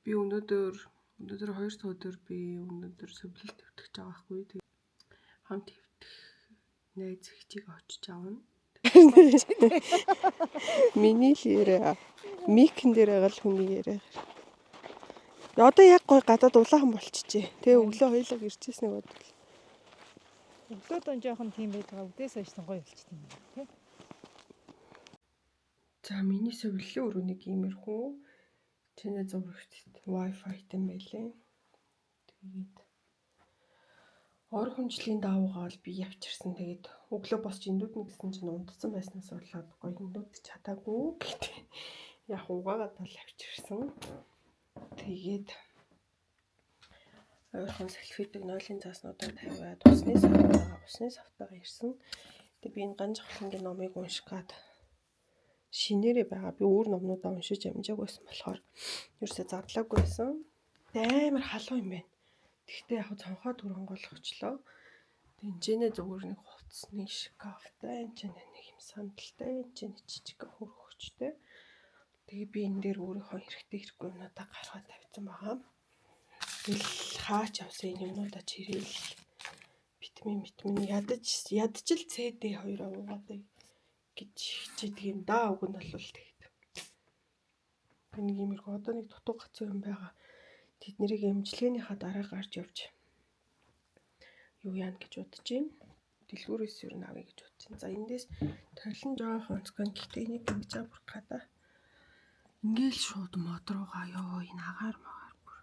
Би өнөөдөр 2 дахь өдөр би өнөөдөр сөмлөлт хэвтэж байгаа байхгүй. Тэгээд хамт хэвтэх найз хчиг очиж авна. Миний л яриа. Микэн дээр байгаа л хүний яриа. Одоо яг гой гадаад улаахан болчихжээ. Тэгээ өглөө хоёлаа ирчихсэн нэг бодвол. Өглөө дон жоохон тийм байдаг. Үдээс хойш нь гоё болчихсон юм байна тий. За миний зөвлөлийн өрөө нэг иймэрхүү чинээ зурагт Wi-Fi-тай байлээ. Тэгээд ор хүнжлийн давуугаа бол би явчирсан. Тэгээд өглөө босч эндүүднэ гэсэн чинь унтсан байснаас болоод гоё эндүүдч чадаагүй. Гэхдээ яг угаагаад бол авчирсан. Тэгээд ойрхон салфитыг нойлын цааснуудаар тавиад усны савтайгаа ирсэн. Тэгээд би энэ Ганжихлангийн номыг унших гад шинээрээ байгаа. Би өөр номнуудаа уншиж амжаагүй байсан болохоор ерөөсөө задлаагүй байсан. Амар халуун юм байна. Тэгтээ яг цонхоо түрэн голгочлоо. Тэнцэнэ зүгээр нэг хувцсны шкафтай, энэ ч нэг юм сандалтай, энэ ч нэг жижиг хөргөгчтэй. Тэгээ би энэ дээр өөрийнхөө хэрэгтэй хэрэггүй юмнуудаа гаргаад тавьсан байгаа. Тэгэл хаач явсан энэ юмнуудаа чирээл витамин ядаж л CD 2-аа уугаад гэж хичээдэг юм да. Уг нь бол тэгээд нэг иймэрхүү одоо нэг дутуу гацсан юм байгаа. Тэд нэрийг эмчилгээнийхаа дараа гарч явж юу яана гэж бодож байна. Дэлгүүрээс юу авъя гэж бодож байна. За эндээс тарилан жоохон онцгой. Гэхдээ энийг ингэж бүр гадаа ингээл шууд мод руугаа ёо энэ агаар магаар бүр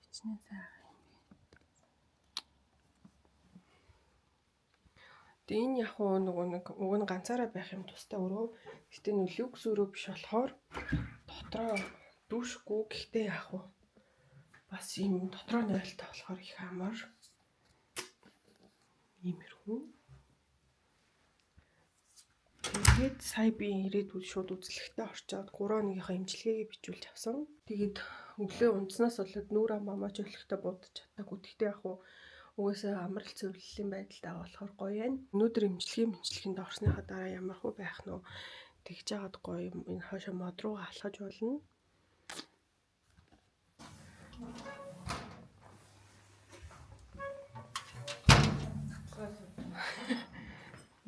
хичнээн сайхан юм бэ. Тэгээ энэ яг уу нөгөө нэг уг нь ганцаараа байх юм тустай өрөө. Гэтэ нөө люкс өрөө биш болохоор дотроо дүүшгүй. Гэхдээ яг уу бас юм дотроо нойлтой болохоор их амар иймэрхүү. Тэгээд сая би ирээд шууд үзлэгтээ орчоод 3 хоногийнхаа эмчилгээгээ бичүүлж авсан. Тэгээд өглөө унтснаас болоод нүүр амаамаач өлегтэй будаж чадаагүй. Гэхдээ яг уу угаасаа амралт зөвлөлийн байдалтай болохоор гоё байна. Өнөөдөр эмчилгээнд орсныхаа дараа ямар хөө байх нь вэ? Тэгж жагаад гоё юм. Энэ хойшоо мод руугаа алхаж болно.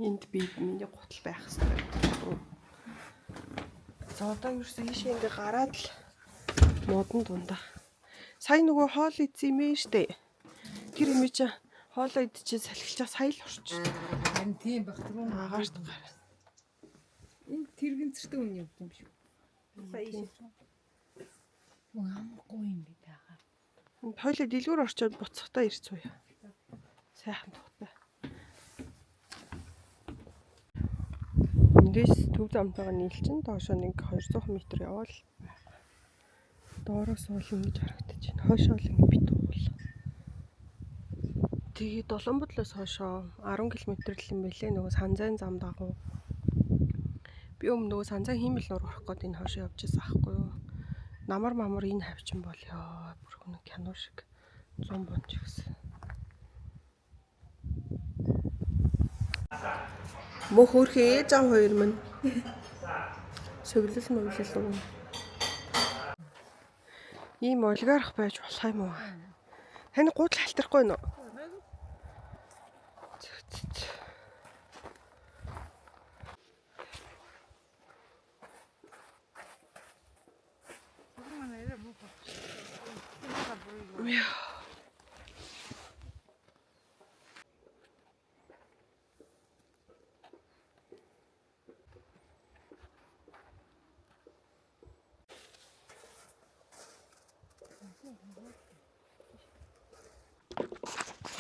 Энд би миний гутал байх хэрэгтэй. За одоо ерөөсөө ийшээ ингээ гараад л модон дундаа. Сая нөгөө хоол идсэн юм ээ штэ. Тэр юм чи хоолоо идчихээ салхилчаа сая л орчих. Харин тийм байх түрүү. Агаарт гар. Энэ тэрэгцэртэй үн явд юм шүү. Сая ийшээ. Ямар гоё юм бэ таагаа. Хойлоо дэлгүүр орчоод буцахтаа ирцүү. Сайхан тухтай. Эндээс төв замтайгаа нийлчин доошоо нэг 200 м явбал доороос бол ингэж харагдаж байна. Хойшоо л ингэ битүүл. Тэгээ Долоонбодлоос хойшоо 10 км л юм байлээ. Нөгөө Санзайн зам дагуу. Би өмнө нөгөө Санзайн хиймэл нуур орох гээд энэ хойшоо явж байсан аахгүй юу? Намар мамар энэ хавчин бол ёо бүр хүн кино шиг 100 бонч гэсэн. Мө хөөрхөн ээж аав хоёр минь. Сөглөл мөглөл үг. Ийм олигарх байж болох юм уу? Таны гудал халтархгүй нөө?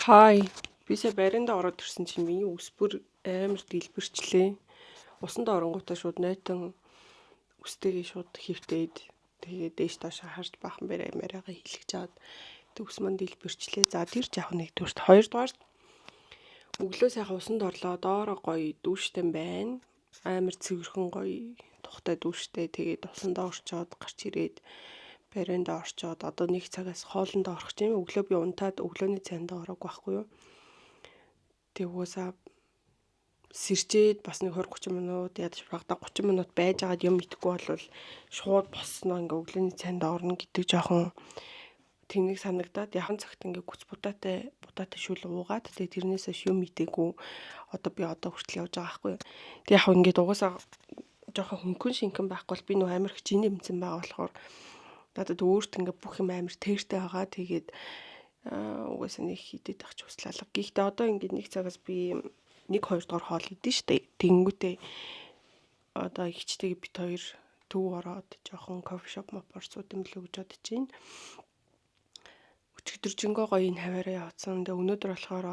Хай. Бисээ бариндаа ороод ирсэн чинь миний үс бүр амар дэлбэрчлээ. Усанд оронгуудаа шууд нойтон үстэйгээ шууд хөвтөөд тэгээд дээш доошоо харж бахан барай марайгаа хилэгч аваад тэг үс мань дэлбэрчлээ. За тэр ч яг нэгдүгüрт хоёрдугаарт өглөө сайхан усанд орлоо. Доороо гоё дүүштэй байна. Амар цэвэрхэн гоё тухтай дүүштэй. Тэгээд усандаа орчоод гарч ирээд бариндаа орчоод одоо нэг цагаас хоолндоо орох чинь өглөө би унтаад өглөөний цайндаа ороог байхгүй юу. Тэг угаасаа Сэрчээд бас нэг 20 30 минут, ядаж багада 30 минут байж байгаад юм идэхгүй бол шууд босноо, ингээ өглөөний цайнд орно гэдэг жоохон тэнэг санагдаад, яхан цагт ингээ гүц будаатай будаатай шүл уугаад, тэгээ тэрнээс хойш юм идээгүй одоо би одоо хүртэл явж байгаа байхгүй юу. Тэг яг ингээд угаасаа жоохон хөнгөн шингэн байхгүй бол би нөө амар хичээн нэмсэн байгаа болохоор надад өөрт ингээ бүх юм амар тээртэй байгаа. Тэгээд угаасаа нэг хидэд ах ч хүсэл алга. Гэхдээ одоо ингээд нэг цагаас би 1 2 дугаар хоол идэн штэ. Тэнгүүтээ одоо ихчтэйг бит хоёр төв ороод жоохон coffee shop мопор сууд юм лөө гэж бодож байна. Өчигдөржингөө гоё энэ хаваараа явцсан. Тэгээ өнөөдөр болохоор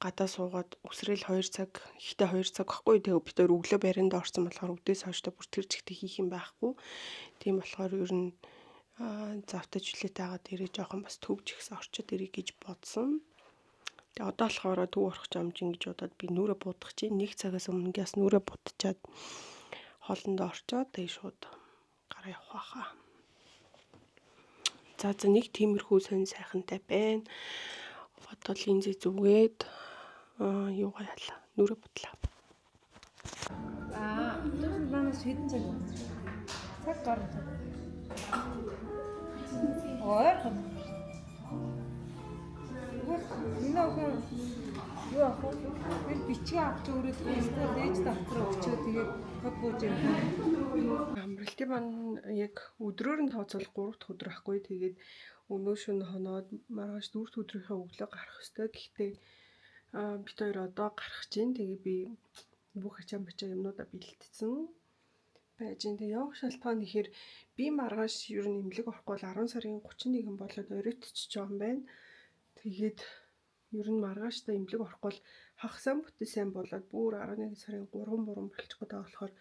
гадаа суугаад үсрээл 2 цаг, ихтэй 2 цаг баггүй. Тэгээ бид хоёр өглөө баринд орсон болохоор үдээс хойштой бүр тэр чигтээ хийх юм байхгүй. Тийм болохоор ер нь завтай чөлөөтэй хагаад ирээ, жоохон бас төвч ихсэн орчод ирээ гэж бодсон. Тэгээ одоо болохоор төв орох жамжин гэж бодоод би нүрэ будах чинь нэг цагаас өмнө гяс нүрэ будчаад хоолндоо орчоод тэгээ шууд гараа явах байхаа. За за, нэг тиймэрхүү сонь сайхантай байна. Одоо линзээ зүгээд юугаа ялаа. Нүрэ будлаа. Аа, автобус манаас хэдэн цаг вэ? Цаг гарна. Ойрхон. Тэгвэл энэ охин юу ах вэ? Тэр бичгээ авч өрөөд эсвэл ээж давтар өгчөө, тэгээд хот бууж ирэх. Амралтын маань яг өдрөөр нь тооцвол 3 дахь өдөр ахгүй. Тэгээд өнөө шөнө хоноод маргааш 4 дахь өдрийнхөө өглөө гарах ёстой. Гэхдээ бид хоёр одоо гарах чинь. Тэгээ би бүх ачаа бачаа юмнуудаа бэлтцсэн байж гин. Тэгээ явах шалтгаан нэхэр би маргааш ер нь эмнэлэг орохгүй бол 10 сарын 31 болоод оройтчих байгаа юм байна. Тэгээд ер нь маргааш та эмнэлэг орохгүй бол хагас бүтэн сайн болоод бүр 11 сарын 3 3 болчих гээд байгаа болохоор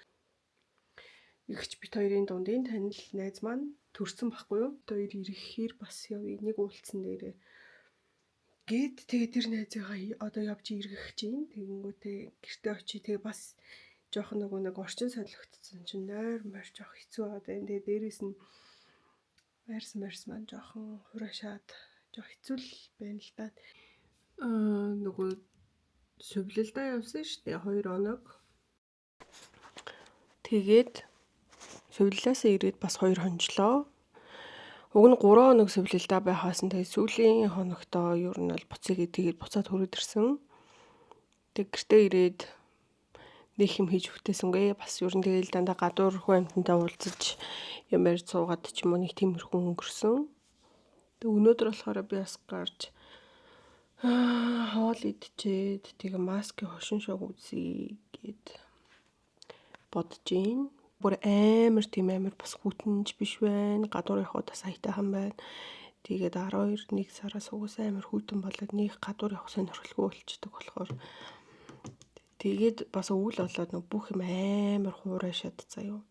эгч бит хоёрын дундын танил найз маань төрсөн байхгүй юу? Бит хоёр ирэхээр бас явъя. Нэг уулзсан дээрээ гээд тэгээ тэр найзыгаа одоо явж эргэх чинь. Тэгэнгүүтээ гэртээ очие. Тэгээ бас жоохон нөгөө нэг орчин солигдсон чинь нойр морь жоох хэцүү байгаа даа. Тэгээ дээрээс нь арьс морьс маань жоохон хураашаад жоох хэцүү л байна л да. Нөгөө сувилалдаа явсан шүү дээ 2 хоног. Тэгээд сувиллаасаа ирээд бас 2 хонжлоо. Уг нь 3 хоног сувилалдаа байхаас нь тэгээд сүүлийн хоногтоо ер нь бол буцаагээ тэгээд буцаад хүрээд ирсэн. Тэг гэртээ ирээд нэг юм хийж бүтээсэнгүй. Бас ер нь тэгэл дандаа гадуур хүн амьтантай уулзаж юм ярьж суугаад ч юм уу нэг тиймэрхүү өнгөрсөн. Тэг өнөөдөр болохоор би бас гарч хоол идчихэд тэгээ маскын хошин шог үзье гэд бодож гин. Бүр амар тийм амар бас хүтэнж биш байна. Гадуур явхад бас аятайхан байна. Тэгээд 12 1 сараас угсаа амар хүйтэн болоод нэг гадуур явах сонирхолгүй болчдөг болохоор тэгээд бас өвөл болоод нэг бүх юм амар хуурай шат заяа.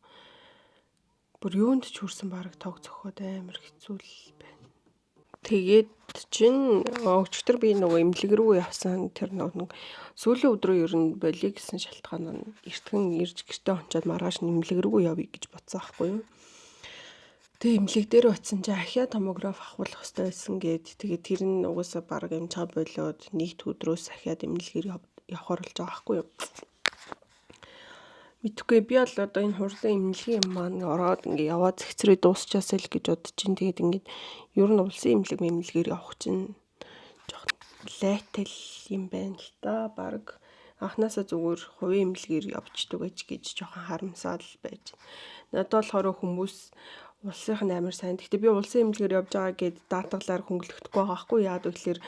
Бүр юунд ч хүрсэн бараг тог цохиод амар хэцүү л байна. Тэгээд чин өчигдөр би нөгөө эмнэлэг рүү явсан тэр нөгөө сүүлийн өдрөө ер нь болиё гэсэн шалтгаан нь эртхэн ирж гэртээ онцоод маргааш эмнэлэг рүү явъя гэж бодсон аахгүй юу. Тэгээ эмнэлэг дээр очисон чинь ахиа томограф авахулах хэрэгтэй байсан гээд тэгээд тэр нь угаасаа бараг амжаа болиод нэгд өдрөөс ахиад эмнэлгээр явахаар болж байгаа аахгүй юу. Мэдхгүй, би бол одоо энэ хурлын эмнэлгийн юм маань ороод ингээ яваад зэгцрээ дуусчаасаа л гэж бодож чинь. Тэгээд ингээд ер нь улсын эмнэлэг эмнэлгээр явах чинь жоохон лайтал юм байна л та. Бараг анхнаасаа зүгээр хувийн эмнэлгээр явждаг гэж гэж жоохон харамсаал байж. Надад болохоор хүмүүс улсынх нь амар сайн. Гэхдээ би улсын эмнэлгээр явж байгаа гэд даатгалаар хөнгөлөгдөхгүй байгаа байхгүй. Яагаад вэ гэхээр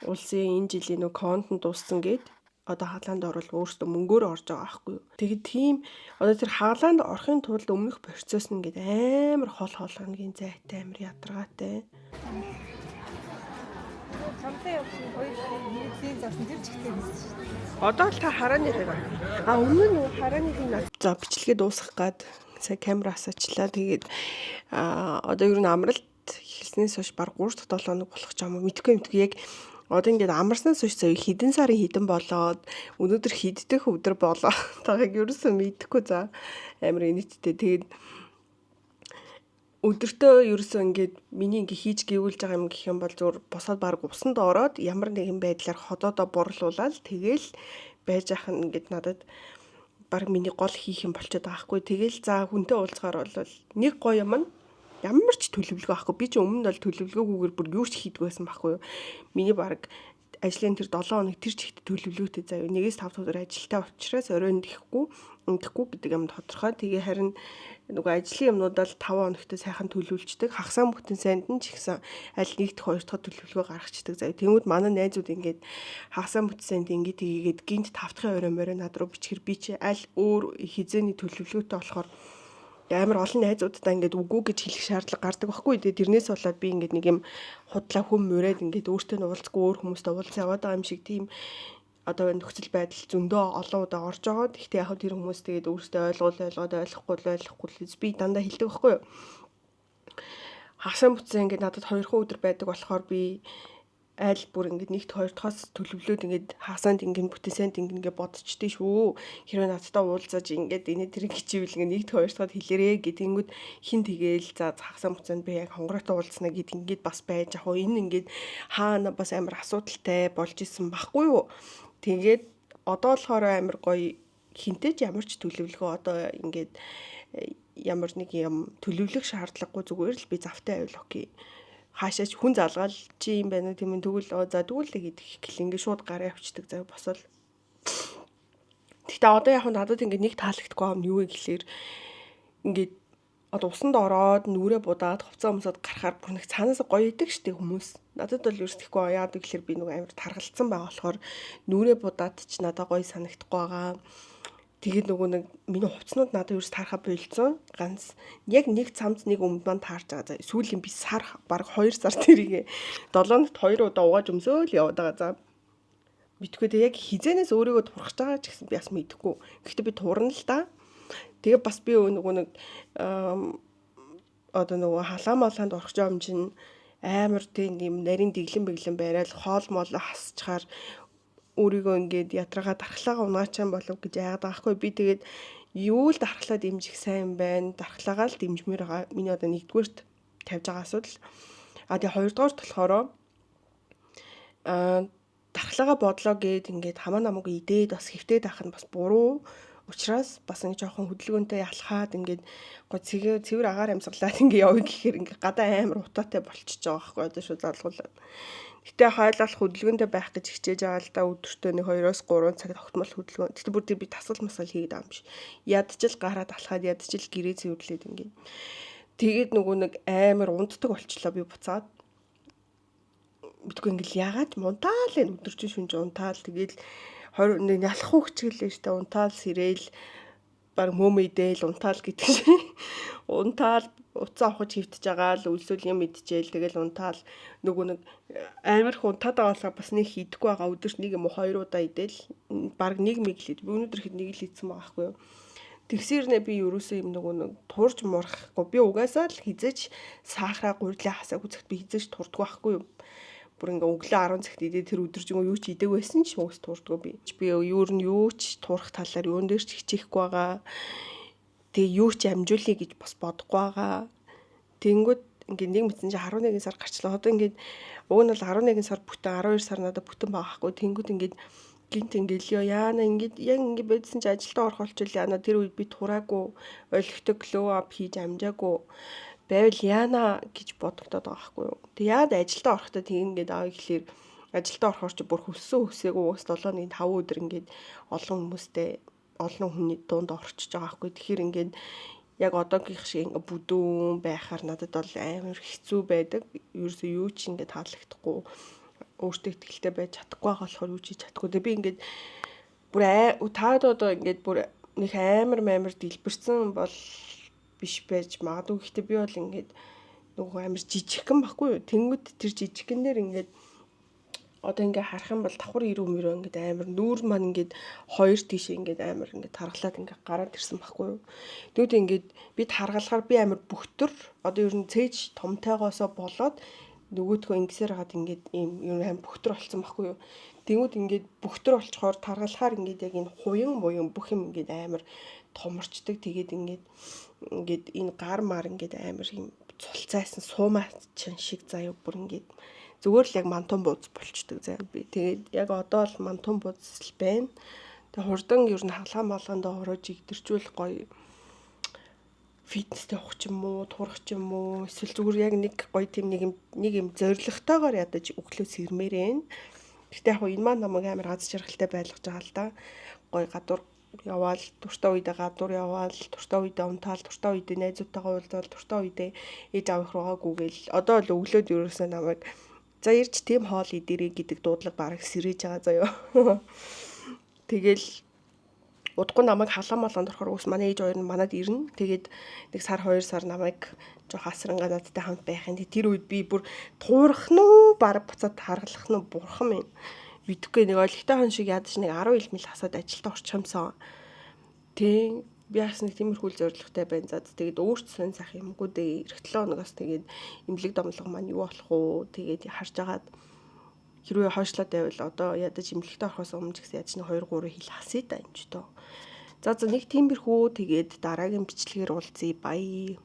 улсын энэ жилийн нөө контент дууссан гэд одоо хаалгаанд орвол өөртөө мөнгөөр орж байгаа байхгүй юу. Тэгээд тийм одоо тэр хаалгаанд орохын тулд өмнөх процесс нь ингээд амар хол хол хоногийн зайтай, амар ядаргаатай. Чамтай явсан хоёр нэгдлийн засан тэр чигтээ гэсэн шүү дээ. Одоо л та харааныхыг а өмнө нь харааныхыг за бичлэгээ дуусгах гад сая камера асаачлаа. Тэгээд одоо ер нь амралт эхэлснээс хойш баг 3 дахь 7 хоног болох ч юм уу, мэдгүй мэдгүй, яг одоо ингээд амарснаас хойш заяа хэдэн сарын хэдэн болоод өнөөдөр хэддэх өдөр болоо тагийг ерөөсөө мэдэхгүй, за амар инээдтэй. Тэгээд өдөртөө ерөөсөө ингээд миний ингээ хийж гүйүүлж байгаа юм гэх юм бол зүгээр босоод баг усанд ороод ямар нэгэн байдлаар ходоодоо бурлуулаад тэгэл байж ах нь ингээд надад баг миний гол хийх юм болчиход байгаа хгүй. Тэгэл за хүнтэй уулзахаар бол нэг гоё юм нь ямар ч төлөвлөгөө авахгүй. Би ч өмнө нь бол төлөвлөгөөгүйгээр бүр юу ч хийдгүй байсан байхгүй юу. Миний баг ажлын тэр 7 хоног тэр чигт төлөвлөгөөтэй заяа. 1-ээс 5 өдөр ажилтаа учраас оройн тэхгүй, ингэхгүй гэдэг юм тодорхой. Тэгээ харин нөгөө ажлын юмнуудаа л 5 хоногт сайхан төлөвлөждөг. Хагасаа бүтэн сайнд нь ч ихсэн аль нэгд хоёр дахь төлөвлөгөө гаргацдаг заяа. Тэнгүүд манай найзууд ингээд хагасаа бүтэн сайнд ингээд хийгээд гинт 5 дахь орой морой над руу бичгэр би чи аль өөр хизээний төлөвлөгөөтэй болохоор амар олон найзуудтай ингээд үгүй гэж хэлэх шаардлага гардаг байхгүй. Тэгээ тэрнээс болоод би ингээд нэг юм худлаа хүм мөрөөд ингээд өөртөө нь уулзгүй өөр хүмүүстэй уулзсан яваад байгаа юм шиг тийм одоо нөхцөл байдал зөндөө олон удаа орж байгаа. Гэхдээ яг тэр хүмүүс тэгээд өөртөө ойлгуул ойлгоод ойлгохгүй л ойлгохгүй л би дандаа хэлдэг байхгүй юу. Хагасаа бүтсэн ингээд надад 2 өдөр байдаг болохоор би айл бүр ингээд нэгт хоёр дахаас төлөвлөөд ингээд хаасаанд ингээд бүтэнсэнд ингээд ингээд бодчихдээ шүү. Хэрвээ надтай уулзаж ингээд энэ тэрийг хичээвэл ингээд нэгт хоёр дахад хэлээрээ гэдгингүүд хин тэгээл за хагасаа бүтсэнд би яг хонгороотой уулзнаа гэд ингээд бас байж ах уу. Энэ ингээд хаана бас амар асуудалтай болж исэн байхгүй юу. Тэгээд одоо болохоор амар гоё хинтэж ямар ч төлөвлөгөө одоо ингээд ямар нэг юм төлөвлөх шаардлагагүй зүгээр л би завтай байвал окей хаашаач хүн залгаал чи юм байна уу тийм үү тэгвэл за тэгвэл гэдэг гэл ингээ шууд гараа явчихдаг заяа босол. Гэхдээ одоо яг надад ингээ нэг таалагдахгүй юм юу вэ гэхлээр ингээд одоо усанд ороод нүрээ будаад хувцас өмсөд гарахаар бүр нэг цаанаас гоё идэг штэ хүмүүс. Надад бол ерөөс тэгэхгүй яадаг гэхлээр би нэг амар таргалцсан байгаа болохоор нүрээ будаад ч надад гоё санагдахгүй байгаа. Тэгээд нөгөө нэг миний хувцснууд надад ерөөс таархаа болцсон. Ганц яг нэг цамц нэг өмд маань таарч байгаа. За сүүлийн би сар баг 2 сар тэрийг 7 хоногт 2 удаа угааж өмсөөл яваад байгаа. За мэдгүй тэг яг хизэнээс өөрийгөө турхаж байгаа ч гэсэн би бас мэдэхгүй. Гэхдээ би турна л да. Тэгээ бас би нөгөө нэг одоо нөгөө халаа малаанд орох юм чинь амар тийм юм нарийн дэглэн бэглэн барайл хоол моол хасчаар өөрийгөө ингээд ядрага дархлаагаа унаачаан болов гэж яагаад байгаа хгүй би тэгээд юу л дархлаа дэмжих сайн байна дархлаагаа л дэмжмээр байгаа миний одоо нэгдүгээрт тавьж байгаа асуудал а тэгээ хоёрдугаарт болохоор а дархлаагаа бодлоо гэд ингээд хамаа намайг идээд бас хэвтээд авах нь бас буруу учраас бас ингэ жоохон хөдөлгөөнтэй ялхаад ингээд гоо цэвэр агаар амьсгалаад ингэ явъя гэхээр ингээ гадаа амар утаатай болчихж байгаа байхгүй одоо шууд залгуулаад. Гэтэ хойлол хөдөлгөөнтэй байх гэж хичээж байгаа л да өдөртөө нэг 2-3 цаг тогтмол хөдөлгөөн. Гэтэ бүр би тасгал масгал хийгээд байгаа юм биш. Ядчил гараад алхаад ядчил гэрээ цэвэрлээд ингээд. Тэгээд нөгөө нэг амар унтдаг болчлоо би буцаад. Мэдгүй ингээл яагаад мунтаал энэ өдөр чинь шүнж унтаал тэгэл 21 ялах уу хичээлээ штэ унтаал сэрээл баг мөм идээл унтаал гэдэг шиг унтаал уцаа авах хөвтөж байгаа л үлсүүл юм идчихээл тэгэл унтаал нөгөө нэг амар их унтаад байгаа бас нэг хийдэггүй байгаа өдөрт нэг юм уу хоёр удаа идээл баг нэг мэг л ид би өнөөдөр хэд нэг л идсэн байгаа байхгүй юу. Тэгсэрнэ би ерөөсөө юм нөгөө нэг турж мурахгүй би угаасаа л хизээч сахараа гурилаа хасаагүй цагт би хизээч турдгүй байхгүй юу. Бүр ингээ өглөө 10 цагт идээ тэр өдөржингөө юу ч идээг байсан ч уус турдгүй би. Би юу нь юу ч турах талаар юун дээр ч хичээхгүй байгаа. Тэгээ юу ч амжуулъя гэж бас бодохгүй байгаа. Тэнгүүд ингээ нэг мэдсэн чи 11 сар гарчлаа. Одоо ингээд уг нь бол 11 сар бүтэн 12 сар надад бүтэн байгаа хгүй. Тэнгүүд ингээд гинт ингээл ёо яана ингээд яг ингээд байдсан чи ажилдаа орох болчихвол яана тэр үед би тураагүй ойлгохтой glow up хийж амжаагүй байвал яана гэж бодогдоод байгаа байхгүй юу. Тэг яад ажилдаа орохдоо тэг ингээд аа гэхлээр ажилдаа орохоор чи бүр хүссэн хүсээгүй уус 7 1 5 өдөр ингээд олон хүмүүстэй олон хүний дунд орчиж байгаа байхгүй. Тэгэхээр ингээд яг одоогийнх шиг ингээ бүдүүн байхаар надад бол амар хэцүү байдаг. Ерөөсөө юу ч ингээ таалагдахгүй өөртөө ихтэй байж чадахгүй байгаа болохоор юу ч хийж чадахгүй. Тэгээ би ингээд бүр таад одоо ингээд бүр нэг амар амар дэлбэрсэн бол биш байж магадгүй. Гэхдээ би бол ингээд нөгөө амар жижигхэн баггүй юу. Тэнгүүд тэр жижигхэн дээр ингээд одоо ингээ харах юм бол давхар ирүү мөрөө ингээд амар нүүр маань ингээд хоёр тийш ингээд амар ингээд таргалаад ингээд гараад ирсэн байхгүй юу. Тэгвэл ингээд би таргалахаар би амар бөхтөр одоо ер нь цээж томтойгоосоо болоод нөгөөдхөө ингэсээр хагаад ингээд ийм юм амар бөхтөр болцсон байхгүй юу. Тэнгүүд ингээд бөхтөр болчхоор таргалахаар ингээд яг энэ хуян муян бүх юм ингээд амар томорчдөг. Тэгээд ингээд ингээд энэ гар мар ингээд амар юм цулцайсан суумаа чин шиг заяа бүр ингээд зүгээр л яг мантун бууз болчдөг заяа би. Тэгээд яг одоо л мантун бууз л байна. Тэгээ хурдан ер нь хагалгаа молгондоо орож игдэрчүүл гоё фитнестэй явах ч юм уу, турах ч юм уу, эсвэл зүгээр яг нэг гоё тийм нэг юм зоригтойгоор ядаж өглөө сэрмээр байна. Гэхдээ яг энэ маань намайг амар аз жаргалтай байлгаж байгаа л да. Гоё гадуур яваал, дуртай үедээ гадуур яваал, дуртай үедээ унтаал, дуртай үедээ найзуудтайгаа уулзаал, дуртай үедээ ээж аав их руугаа гүгээл. Одоо л өглөөд ерөөсөө намайг за ирж тийм хоол идэрэй гэдэг дуудлага бараг сэрэж байгаа заяа. Тэгэл удахгүй намайг халаан молонд орохоор ус манай ээж хоёр нь манад ирнэ. Тэгээд нэг сар 2 сар намайг жоох асрангаа надтай хамт байх юм. Тэр үед би бүр туурах нь уу, бараг буцаад харгалах нь уу, бурхан минь мэдэхгүй, нэг олигтой хон шиг ядаж нэг 10 ил мэл хасаад ажилдаа орчих юмсан. Тэг би бас нэг тиймэрхүү зорилготой байна. За, тэгээд өөрт сонь сах юмгүй дээ. Ирэх 7 хоногоос тэгээд эмнэлэг домлого маань юу болох уу? Тэгээд харж агаад хэрвээ хойшлоод байвал одоо ядаж эмнэлэгтээ орохоос өмнө ч гэсэн ядаж нэг 2 3 хил хасъя да юм ч дөө. За, нэг тиймэрхүү, тэгээд дараагийн бичлэгээр уулзъя. Bye.